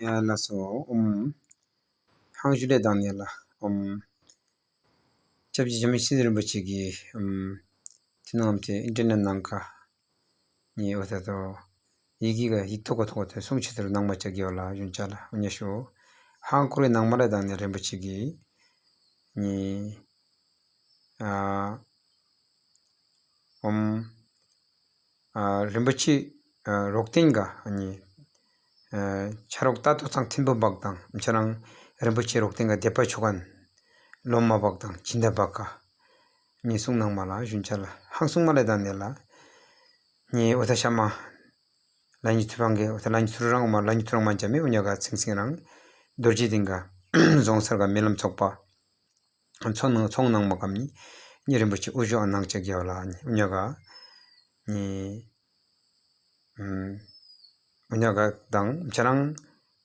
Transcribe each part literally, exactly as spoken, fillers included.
ཡ་ལགས་སོ། ཨུམ། ཧང་ཞུ་ལས་དང་ནས་ལ། ཨུམ། སྐྱབས་རྗེ་འཇམ་དབྱངས་ཆོས་འཛིན་རིན་པོ་ཆེ་གིས། ཨུམ། དེ་ནང་དེ་ཨིན་ཊར་ནེཊ་ནང་ཁ། ནི་འོ་ད་དོ། ཡི་གེ་ག་ཡིག་ཐོག་ག་ཐོག་དེ་གསུང་ཆེ་དེར་ནང་མ་ཅག་གི་ཡོད་ལ་ཡོན་ཅག་ལ་འུ་ཉ་ཞུ། ཧང་ཀོ་རི་ནང་མ་ལ་དང་ནས་རིན་པོ་ཆེ་གིས། ནི། ཨ། ཨོམ། ཨ། རིན་པོ་ཆེ། ཨ། རོག་སྟེང་ག་ནི། ཨ། ཆ་རོག་ཏ་ཏོ་ཚང་ཐིམ་པོ་བག་དང་ཁྱེད་རང་རིན་པོ་ཆེ་རོག་སྟེང་ག་སྡེ་པ་ཆོ་གན། ལོ་མ་བག་དང་སྦྱིན་བདག་བག་ག་ནི་གསུང་ནང་མ་ལ་ཞུན་ཆ་ལ་ཧང་གསུང་མ་ལ་དང་ནས་ལ། ནི་འོ་ད་ཤ་མ། ལ་ཉི་ཐུ་རང་གི་འོ་ད་ལ་ཉི་ཐུ་རང་མ་ལ་ཉི་ཐུ་རང་མ་འཇམ་མི་འུ་ཉ་ག་ཚིང་ཚིང་རང་། རྡོ་རྗེ་སྡིངས་ཀ་རྫོང་སར་ག་མི་ལམ་ཚོགས་པ། ཚོང་ནང་ཚོང་ནང་མ་གམ་ནི། ནི་རིན་པོ་ཆེ་དབུ་ཞོག་ཨ་ནང་ཅག་རྒྱལ་བ་ལ་ནི་འུ་ཉ་ག་ནི། ཨུམ། འུ་ཉ་ག་དང་ཁྱེད་རང་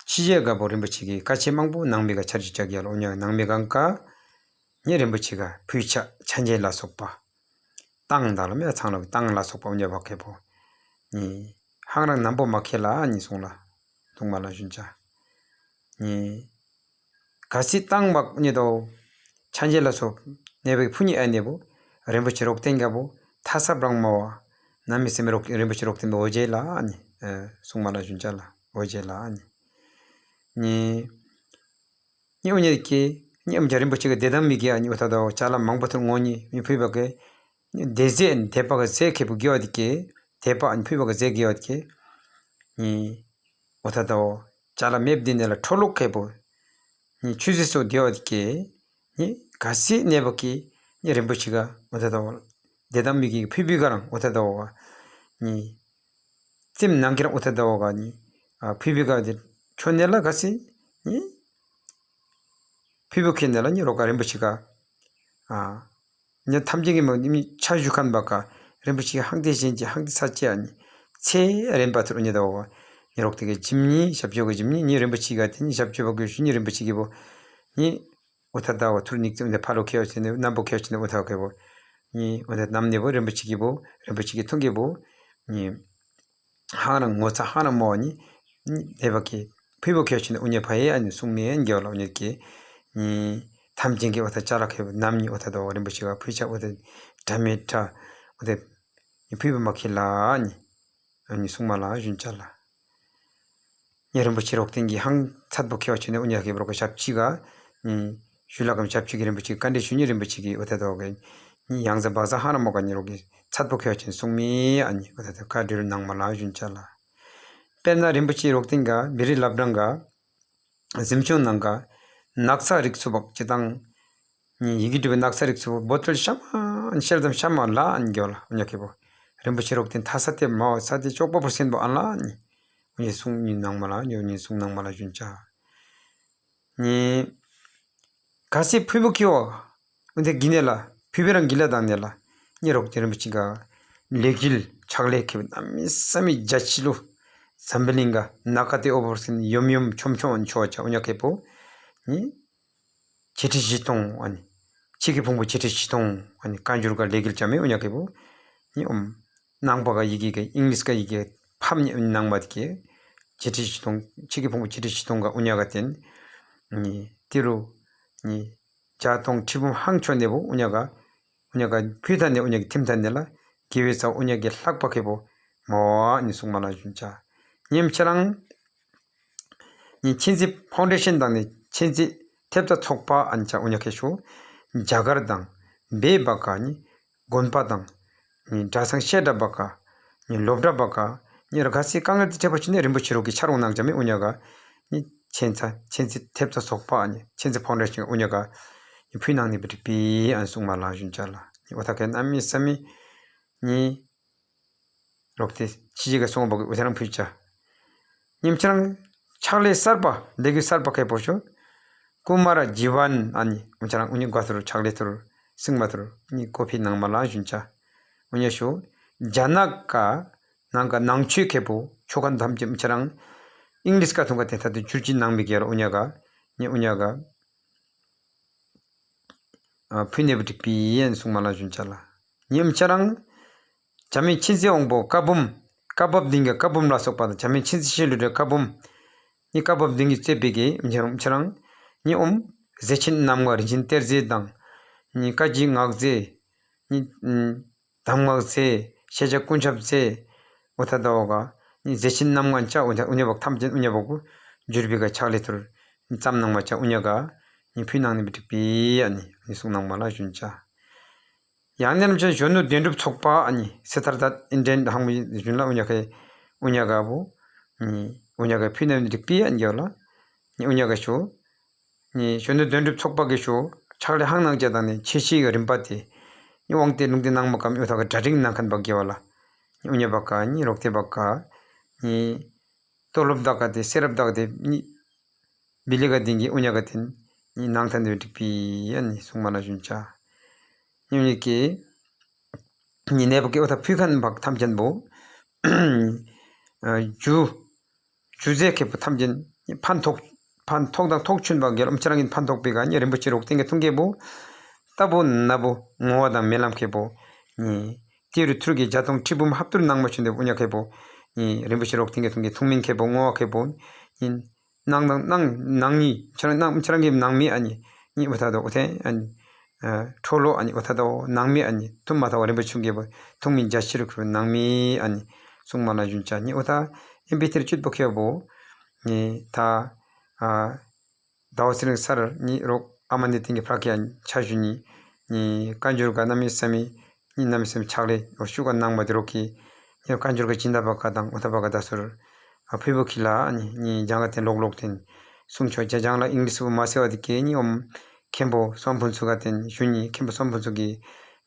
ཕྱི་རྒྱལ་ག་པོ་རིན་པོ་ཆེ་གི་བཀའ་ཆད་མང་པོ་ནང་མི་ག་ཆར་ཅིག་ཅག་རྒྱལ་བ་འུ་ཉ་ག་ནང་མི་གང་ག་ནི་རིན་པོ་ཆེ་ག་ཕུལ་ཆ་ཆ་འཇལ་ལ་སོགས་པ། ཏང་དང་ལ་མེ་ཚང་ལ་ཏང་ལ་སོགས་པ་འུ་ཉ་བག་ཁེ་པོ། ནི། ཧང་རང་ནམ་པོ་མ་ཁེ་ལ་ནི་གསུང་ལ། གཏུང་མ་ལ་ཞུན་ཆ། ནི། ག་སི་ཏང་བག་ནི་དོ། ཆ་འཇལ་ལ་སོགས་ནས་བག་ཕུ་ནི་ཨ་ནེ་བོ། རིན་པོ་ཆེ་རོག་སྟེང་ག་བོ། ཐ་ས་བྲང་མ་བ། ན་མི་སེ་མི་རོག་རིན་པོ་ཆེ་རོག་སྟེང་བོ་འོ་ཇེ་ལ་ནི། གསུང་མ་ལ་ཞུན་ཆ་ལ་འོ་ཇེ་ལ་ནི། ནི། ཉི་འུ་ཉེར་ཀྱི་ཉི་འུ་ཇ་རིན་པོ་ཆེ་གི་བདེ་དམ་མི་དགེ་ཨ་ཉི་འུ་ཐ་དོ་ཅ་ལ་མང་པོ་ཐུར་ངོ་ཉི་མི་ཕུལ་བ་གི། ནི་བདེ་ཟས་དད་པ་གི་ཟས་ཁེ་པོ་དགེ་བ་དི་ཀེ། དད་པ་ཨ་ཉི་ཕུལ་བ་གི་ཟས་དགེ་བ་དི་ཀེ། ནི་འུ་ཐ་དོ་ཅ་ལ་མེབ་དི་ནེ་ལ་ཁྲོ་ལོག་ཁེ་པོ། ནི་ཆུ་ཟི་སོ་དགེ་བ་དི་ཀེ། ནི་ག་སི་ནེ་བ་ཀི་ནི་རིན་པོ་ཆེ་ག་འུ་ཐ་དོ། བདེ་དམ་མི་དགེ་ཕུལ་བི་ག་རང་འུ་ཐ་དོ་ག་ནི། ཙིམ་ནང་གི་རང་འུ་ཐ་དོ་ག་ནི། ཨ་ཕུལ་བི་ག་དི་ཆོ་ནེ་ལ་ག་སི་ནི། ཕུལ་བུ་ཁེ་ནེ་ལ་ནི་རོ་ག་རིན་པོ་ཆེ་ག་ཨ། ནི་ཐམས་ཅད་ཀྱི་མ་ནི་ཆ་ཞུ་ཁན་བག་ག་རིན་པོ་ཆེ་ཧང་ཏེ་ཞེན་ཅེ་ཧང་ཏེ་ས་ཅེ་ཨ་ནི། ཚེ་རིན་པ་ཐུར་ནི་དོ་ག་ནི་རོག་ཏེ་གི་ཇིམ་ནི་ཞབས་ཕྱི་གི་ཇིམ་ནི་ནི་རིན་པོ་ཆེ་ག་དེ་ནི་ཞབས་ཕྱི་བག་གི་ཞུ་ནི་རིན་པོ་ཆེ་གི་བོ། ནི། འུ་ཐ་དོ་ག་ཐུར་ནིག་ཙིམ་དེ་ཕ་ལོ་ཁེ་བ་ཆེ་ནི་ནམ་པོ་ཁེ་བ་ཆེ་ནི་འུ་ཐ་ག་བོ། ནི་འུ་ཐ་ནམ་ནི་བོ་རིན་པོ་ཆེ་གི་བོ་རིན་པོ་ཆེ་གི་ཐུང་གི་བོ། ནི། ཧང་རང་ངོ་ཚ་ཧང་རང་མོ་ནི། ནི་དེ་བ་ཀི་ཕུལ་བུ་ཁེ་ཆེ་ནི་འུ་ཉེ་ཕ་ཡེ་ཨ་ནི་གསུང་མེ་ཨན་རྒྱལ་བ་ལ་འུ་ཉེ་ཀི། ནི་ཐམས་ཅད་ཀྱི་འུ་ཐ་ཅ་ལ་ཁེ་བུ་ནམ་ནི་འུ་ཐ་དོ་ག་རིན་པོ་ཆེ་ག་ཕུལ་ཆ་འུ་ཐ་དྲ་མེ་དྲ་འུ་ཐ་ནི་ཕུལ་བུ་མ་ཁེ་ལ་ནི། ཨ་ནི་གསུང་མ་ལ་ཞུན་ཆ་ལ། ནི་རིན་པོ་ཆེ་རོག་སྟེང་གི་ཧང་ཚད་པོ་ཁེ་བ་ཆེ་ནི་འུ་ཉེ་ཁེ་བུ་རོ་ག་ཞབས་ཕྱི་ག་ནི། ཞུ་ལ་གམ་ཞབས་ཕྱི་གི་རིན་པོ་ཆེ་བཀའ་འདྲི་ཞུ་ནི་རིན་པོ་ཆེ་གི་འུ་ཐ་དོ་ག་ནི་ཡང་ཟ་བ་ཟ་ཧང་རང་མོ་ག་ནི་རོག་གི་ཚད་པོ་ཁེ་བ་ཆེ་ནི་གསུང་མེ་ཨ་ནི་འུ་ཐ་དོ་བཀའ་འདྲི་རུ་ནང་མ་ལ་ཞུན་ཆ་ལ། དཔེར་ན་རིན་པོ་ཆེ་རོག་སྟེང་ག་བི་རི་ལབ་རང་ག་གཟིམ་ཆུང་ནང་ག་ནགས་ཚལ་རིགས་ཚུ་བག་ཅི་དང་། ཡི་གེ་འབྲུ་བའི་ནགས་ཚལ་རིགས་ཚུ་བོ་ཏོལ་ཤ་མ་ཤེལ་དམ་ཤ་མ་ལ་ཨན་གྱོ་ལ་འུ་ཉ་ཁེ་བོ། རིན་པོ་ཆེ་རོག་སྟེང་ཐ་ས་ཏེ་མ་བ་ས་ཏེ་ཅོག་པ་པོ་སེན་པོ་ཨན་ལ་ཨན་ནི། འུ་ཉེ་གསུང་ནི་ནང་མ་ལ་འུ་ཉེ་གསུང་ནང་མ་ལ་ཞུན་ཆ། ནི། ག་སི་ཕུལ་བུ་ཁེ་བ། འུ་དེ་གི་ནེ་ལ་ཕུལ་བུ་རང་གི་ལ་དང་ནེ་ལ། ནི་རོག་སྟེང་རིན་པོ་ཆེ་ག་ལེ་གིལ་ཕྱག་ལེ་ཁེ་བུ་ན་མི་ས་མི་རྒྱ་ཆི་ལུ། འཛམ་བུ་གླིང་ག་ན་ཀ་ཏེ་ཨོ་བོར་སིན་ཡོམ་ཡོམ་ཆོམ་ཆོམ་ཨན་ཆོ་ཆ་འུ་ཉ་ཁེ་བོ། ནི། ཆེ་ཁྲི་བཞི་སྟོང་ཨ་ནི། ཆེ་གི་ཕུང་པོ་ཆེ་ཁྲི་བཞི་སྟོང་ཨ་ནི་བཀའ་འགྱུར་ག་ལེ་གིལ་ཅ་མེ་འུ་ཉ་ཁེ་བོ། ནི་ཨོམ། ནང་པ་ག་ཡི་གེ་ག་ཨིང་ལིཤ་ག་ཡི་གེ་ཕམ་ནི་ནང་མ་དི་གེ་ཆེ་ཁྲི་བཞི་སྟོང་ཆེ་གི་ཕུང་པོ་ཆེ་ཁྲི་བཞི་སྟོང་ག་འུ་ཉ་ག་ཏེན། ནི། ཏི་རུ། ནི། བརྒྱ་སྟོང་ཁྲི་འབུམ་ཧང་ཆོ་ནེ་བོ་འུ་ཉ་ག་འུ་ཉ་ག་ཕུལ་ཐ་ནེ་འུ་ཉ་གི་ཐིམ་ཐ་ནེ་ལ། དགེ་བའི་རྩ་བ་འུ་ཉ་གི་ལྷག་པ་ཁེ་བོ། མོ་ཨ་ནི་གསུང་མ་ལ་ཞུན་ཆ། ཉིམ་ཆ་རང་། ནི་མཁྱེན་བརྩེ་ཕའུན་ཌེ་ཤན་དང་ནི་མཁྱེན་བརྩེ་ཐེབས་རྩ་ཚོགས་པ་ཨན་ཆ་འུ་ཉ་ཁེ་ཤུ། རྒྱ་གར་དང་། བེ་བ་ཀ་ནི། དགོན་པ་དང་། ནི་གྲྭ་ཚང་བཤད་གྲྭ་བ་ཀ། ནི་སློབ་གྲྭ་བ་ཀ། ནི་ར་ག་སི་དཀའ་ངལ་དེ་འཕྲད་པ་ཆུ་ནི་རིན་པོ་ཆེ་རོག་གི་ཆ་རོག་ནང་ཅ་མི་འུ་ཉ་ག། ནི་མཁྱེན་ཚ་མཁྱེན་བརྩེ་ཐེབས་རྩ་ཚོགས་པ་ནི་མཁྱེན་བརྩེ་ཕའུན་ཌེ་ཤན་འུ་ཉ་ག། ནི་ཕུལ་ནང་ནི་བི་ཏི་པི་ཨན་གསུང་མ་ལ་ཞུན་ཆ་ལ། ནི་འོ་ཐ་ཁེ་ན་མི་ས་མི། ནི། རོག་སྟེ་ཕྱི་རྒྱལ་ག་སོང་བ་གི་འུ་ཐ་རང་ཕུལ་ཆ། ཉིམ་ཆ་རང་། ཕྱག་ལས་གསར་པ་ལས་གུ་གསར་པ་ཁེ་པོ་ཤོ། ཀུ་མ་ར་ཇི་ཝན་ཨ་ནི་འུ་ཆ་རང་འུ་ཉི་ག་ཐུར་ཕྱག་ལས་ཐུར་སིང་མ་ཐུར་ནི་ཀོ་ཕི་ནང་མ་ལ་ཞུན་ཆ། འུ་ཉ་ཤོ། རྒྱ་ནག་ག་ནང་ག་ནང་ཆོས་ཁེ་པོ་ཆོ་ག་ཐམས་ཅད་འུ་ཆ་རང་། ཨིང་ལིཤ་ག་ཐུང་ག་དེ་ཐ་དུ་བསྒྱུར་ཅི་ནང་མི་གེ་ར་འུ་ཉ་ག། ནི་འུ་ཉ་ག། ཕུ་ནེ་བུ་ཏི་པི་ཡན་གསུང་མ་ལ་ཞུན་ཆ་ལ། ཉིམ་ཆ་རང་། བྱ་མེད་མཁྱེན་བརྩེ་དབང་པོ་བཀའ་འབུམ། བཀའ་བབས་ལྡིང་གི་བཀའ་འབུམ་ལ་སོགས་པ་དང་བྱ་མེད་མཁྱེན་བརྩེ་ཤེས་ལུས་འབྲེལ་བཀའ་འབུམ། ནི་བཀའ་བབས་འདི་གི་བརྩེ་བའི་གི་ཁྱེད་རང་ཁྱེད་རང་ནི་ཨོམ་ཟས་ཆེན་རྣམ་ལྔ་རིན་ཆེན་གཏེར་རྫས་དང་། ནི་བཀའ་བརྒྱུད་སྔགས་རྫས། ནི་གདམས་ངག་རྫས། ཤེས་བྱ་ཀུན་ཁྱབ་རྫས། འོ་ད་ད་འོ་ག་ནི་ཟས་ཆེན་རྣམ་ལྔ་ཅག་འོ་ད་འུ་ཉ་བག་ཐམས་ཅད་འུ་ཉ་བག་གུ་འགྱུར་བའི་ག་ཕྱག་ལས་ཐུར་ཙམ་ནང་མ་ཅག་འུ་ཉ་ག་ནི་ཕུལ་གནང་ནི་བི་འགྲིག་པི་ཨ་ནི་ནི་གསུང་གནང་མ་ལ་ཞུན་ཅ། ཡང་ན་ལམ་ཆེན་གཞོན་ནུ་དོན་གྲུབ་ཚོགས་པ་ཨ་ནི་སི་ཐར་ཐ་ཨིན་ཌི་ཡན་ཧང་མི་ཞུན་ལ་འུ་ཉ་ག་འུ་ཉ་ག་བུ་ནི་འུ་ཉ་ག་ཕུལ་ནི་བི་འགྲིག་པི་ཨ་ནི་ག་ལ་ནི་འུ་ཉ་ག་ཞུ། ནི་གཞོན་ནུ་དོན་གྲུབ་ཚོགས་པ་གི་ཞུ་ཕྱག་ལས་ཧང་གནང་བྱ་དང་ནི་ཆེ་ཤེས་ཀྱི་རིམ་པ་དེ། ནི་དབང་སྟེ་ལུང་སྟེ་གནང་མ་གམ་ཡོད་ཐག་གི་གྲ་སྒྲིག་གནང་མཁན་པ་དགེ་བ་ལ། ནི་འུ་ཉ་བག་ག་ནི་རོགས་ཏེ་བག་ག་ནི་ཏོ་ལོབ་བདག་ག་དེ་སེ་རབ་བདག་དེ་ནི་བི་ལི་ག་དེང་གི་འུ་ཉ་ག་དེ་ནི་ནང་ཐན་དེ་འགྲིག་པི་ཨ་ནི་གསུང་མ་ལ་ཞུན་ཅ། ནི་འུ་ཉ་གི་ནི་ནེ་བག་གི་འོ་ཐ་ཕུལ་མཁན་བག་ཐམས་ཅད་པོ། ཨ་ཇུ། ཇུ་ཟེ་ཁེ་པོ་ཐམས་ཅད་ཕན་ཐོགས། ཕན་ཐོགས་དང་ཐོགས་ཆུན་པ་རྒྱལ་ལོ་ཁྱེད་རང་གིས་ཕན་ཐོགས་པའི་ག་ནི་རིན་པོ་ཆེ་རོགས་ཏིང་གི་ཐུང་ཁེ་པོ། ལྟ་བུ་ན་བུ་ངོ་བ་དང་མེ་ལམ་ཁེ་པོ། ནི་ཏི་རུ་ཐུར་གི་བརྒྱ་སྟོང་ཁྲི་འབུམ་ཧབ་ཏུར་ནང་མ་ཆུན་དེ་འུ་ཉ་ཁེ་པོ། ནི་རིན་པོ་ཆེ་རོགས་ཏིང་གི་ཐུང་གི་ཐུང་མིན་ཁེ་པོ་ངོ་བ་ཁེ་པོ། ནི་ནང་དང་ནང་ནང་ནི་ཁྱེད་རང་ནང་ཁྱེད་རང་གི་ནང་མི་ཨ་ནི་ནི་འོ་ཐ་དོ་འོ་ཐེ་ཨ་ནི། ཁྲོ་ལོ་ཨ་ནི་འོ་ཐ་དོ་ནང་མི་ཨ་ནི་ཐུམ་མ་ཐ་བ་རིན་པོ་ཆུང་གི་བུ་ཐུང་མིན་རྒྱ་ཤི་རུ་ཁུ་ནང་མི་ཨ་ནི་གསུང་མ་ལ་ཞུན་ཅ་ནི་འོ་ཐ་ཨེམ་པི་ཐེར་བཅུད་པོ་ཁེ་པོ། ནི་ཐ་ཨ་ཟླ་བ་ཚེ་རིང་སར་ནི་རོགས་ཨ་མ་ནི་ཏིང་གི་ཕྲག་གི་ཨ་ནི་ཆ་ཞུ་ནི་ནི་བཀའ་འགྱུར་ག་ན་མི་ས་མི་ནི་ན་མི་ས་མི་ཕྱག་ལས་འོ་ཤུ་ག་ནང་མ་དེ་རོགས་ཀི་ནི་བཀའ་འགྱུར་ག་སྦྱིན་བདག་པ་ག་དང་འོ་ཐ་པ་ག་ད་སུར་ཨ་ཕུལ་བོ་ཁི་ལ་ཨ་ནི་ནི་ལྗང་ག་དེ་ལོག་ལོག་དེ་གསུང་ཆོག་ཅ་ལྗང་ལ་ཨིང་ལིཤ་བོ་མ་སེ་བ་དེ་ཀེ་ནི་ཨོམ་མཁན་པོ་སོམ་ཕུན་ཚོགས་ག་དེ་ཞུ་ནི་མཁན་པོ་སོམ་ཕུན་ཚོགས་ཀི་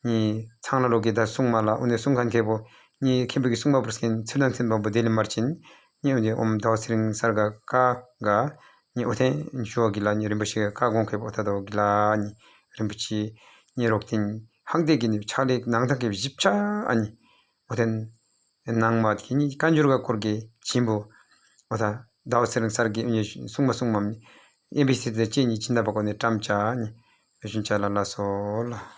ནི་ཚང་ལ་ལོག་གི་ད་གསུང་མ་ལ་འོ་ནི་གསུང་མཁན་མཁན་པོ་ནི་མཁན་པོ་གི་གསུང་མ་པུར་སྐན་ཚིར་དང་ཚིན་པ་བོ་དེ་ལི་མར་ཅིན། ཉེ་འོན་ཏེ་ཨོམ་ཟླ་བ་ཚེ་རིང་སར་ག་ཀ་ག་ཉེ་འོ་ཐེན་ཞུ་བ་གི་ལ་ཉེ་རིན་པོ་ཆེ་ཀ་དགོངས་མཁས་པོ་ཐ་དོ་གི་ལ་ཉེ་རིན་པོ་ཆེ་ཉེ་རོགས་ཏིང་ཧང་ཏེ་གི་ནི་ཕྱག་ལས་ནང་ཐང་གི་ཞིབ་ཆ་ཨ་ནི་འོ་ཐེན་ནང་མ་གི་ནི་བཀའ་འགྱུར་ག་སྐོར་གི་ཆེན་པོ་འོ་ཐ་ཟླ་བ་ཚེ་རིང་སར་གི་ཉེ་གསུང་མ་གསུང་མ་ཨེམ་བི་སི་དེ་ཅེ་ཉེ་ཕྱིན་ད་པ་གོ་ནི་བཀྲམ་ཆ་ཉེ་ཞུན་ཆ་ལ་ལ་སོ་ལ།